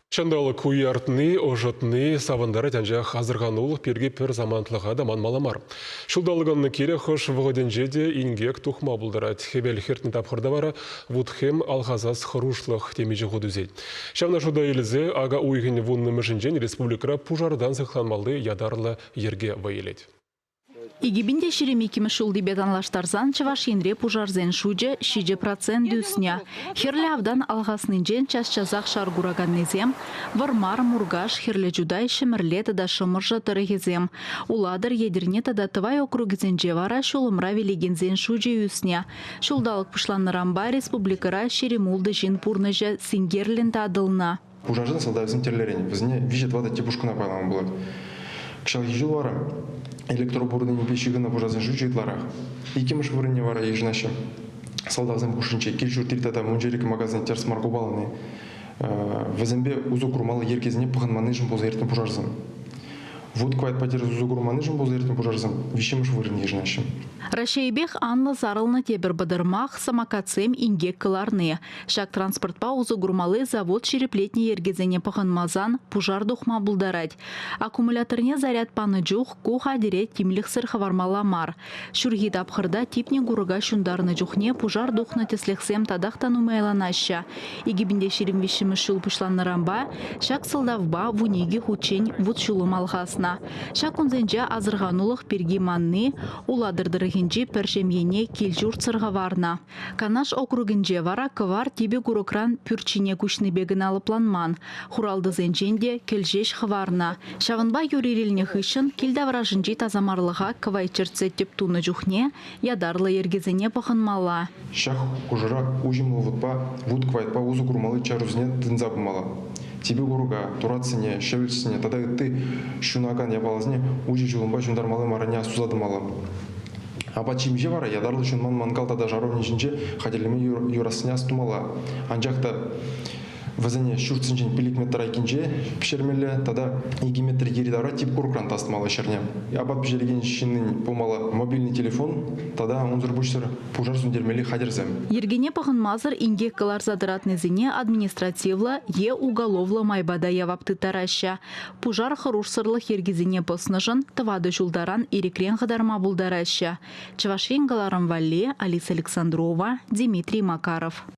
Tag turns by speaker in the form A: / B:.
A: Ҫанталӑк уяртни, ӑшӑтни савӑнтарать, анчах асӑрханулӑх пирки пӗр самантлӑха та манмалла мар. Ҫулталӑкӑн кирек хӑш вӑхӑтӗнче те инкек тухма пултарать. Хӗвел хӗртнӗ тапхӑрта вара вут-хӗм алхасас хӑрушлӑх темиҫе хут ӳсет. Ҫавна шута илсе ака уйӑхӗн вуннӑмӗшӗнчен республикӑра пушартан сыхланмалли ятарлӑ йӗрке вӑй илет.
B: 2022 ҫултипе танлаштарсан Чӑваш Енре пушарсен шучӗ 7% ӳснӗ. Хӗрлӗ автан алхаснинчен час-часах шар кураканнисем Вӑрмар, Муркаш, Хӗрлӗ Чутай, Ҫӗмӗрле тата Шӑмӑршӑ тӑрӑхӗсем. Улатӑр, Етӗрне тата Тӑвай округӗсенче вара ҫулӑмра вилекенсен шучӗ ӳснӗ. Ҫулталӑк пуҫланнӑранпа республикӑра 26 ҫын пурнӑҫӗ синкерлӗн татӑлнӑ.
C: Пушарсен сӑлтавӗсем тӗрлӗрен. Вӗсене виҫӗ-тӑватӑ тӗп ушкӑна пайлама пулать. Кӑҫалхи ҫул вара электрооборудованипе ҫыхӑннӑ пушарсен шучӗ ытларах. Иккӗмӗш вырӑнне вара йышӑнаҫҫӗ. Сӑлтавсем хушшинче кил-ҫуртри тата мунчари кӑмакасене тӗрӗс мар купалани, вӗсемпе усӑ курмалли йӗркесене пӑхӑнманнишӗн пулса иртнӗ пушарсем. Вут-кӑвайтпа тӗрӗс усӑ курманнишӗн пулса иртнӗ пушарсем виҫҫӗмӗш вырӑн йышӑнаҫҫӗ.
B: Раҫҫейӗпех анлӑ сарӑлнӑ тепӗр пӑтӑрмах самокатсем инкек кӑларни. Ҫак транспортпа усӑ курмалли завод ҫирӗплетнӗ йӗркесене пӑхӑнмасан пушар тухма пултарать. Аккумуляторне заряд панӑ чух ку хатӗре тимлӗхсӗр хӑвармалла мар. Ҫурхи тапхӑрта типнӗ курӑка ҫунтарнӑ чухне пушар тухнӑ тӗслӗхсем татах та нумайланаҫҫӗ. 2023 ҫул пуҫланнӑранпа ҫак сӑлтавпа 12 хутчен вут-ҫулӑм алхаснӑ. Ҫак кунсенче асӑрханулӑх пирки манни Улатӑр тӑрӑхӗнчи пӗр ҫемьене кил-ҫуртсӑр хӑварнӑ. Канаш округӗнче вара кӑвар типӗ курӑкран пӳрт ҫине куҫнипе кӑна лӑпланман, хуралтӑсенчен те кӗл ҫеҫ хӑварнӑ. Ҫавӑнпа юр ирӗлнӗ хыҫҫӑн кил таврашӗнчи тасамарлӑха кӑвайт чӗртсе тӗп тунӑ чухне ятарлӑ йӗркесене пӑхӑнмалла.
C: Ҫак хушӑра уҫӑмлӑ вутпа, вут-кӑвайтпа усӑ курмалли чарусене тытӑнса пымалла. Типӗ курӑка, туратсене, шӗвӗлчсене тата ытти ҫунакан япаласене уҫӑ ҫулӑмпа ҫунтармалли маррине астуса тӑмалла. Апат-ҫимӗҫе вара ятарлӑ ҫунман мангал тата жаровня ҫинче хатӗрлеме юрассине астумалла. Анчах та вӗсене ҫуртсенчен 5 метр айккинче пӗҫермелле тата 2 метр йӗри-тавра тип курӑкран тасатмалла ҫӗрне. Апат пӗҫерекен ҫыннин пулмалла мобильный телефон тата унсӑр пуҫсӑр пушар сӳнтермелли хатӗрсем.
B: Йӗркене пӑхӑнмасӑр инкек кӑларса тӑратнисене административлӑ е уголовлӑ майпа та явап тыттараҫҫӗ. Пушар хӑрушсӑрлӑх йӗркисене пӑснӑшӑн тӑватӑ ҫултаран ирӗкрен хӑтарма пултараҫҫӗ. Чӑваш Ен кӑларӑм валли Алиса Александрова, Дмитрий Макаров.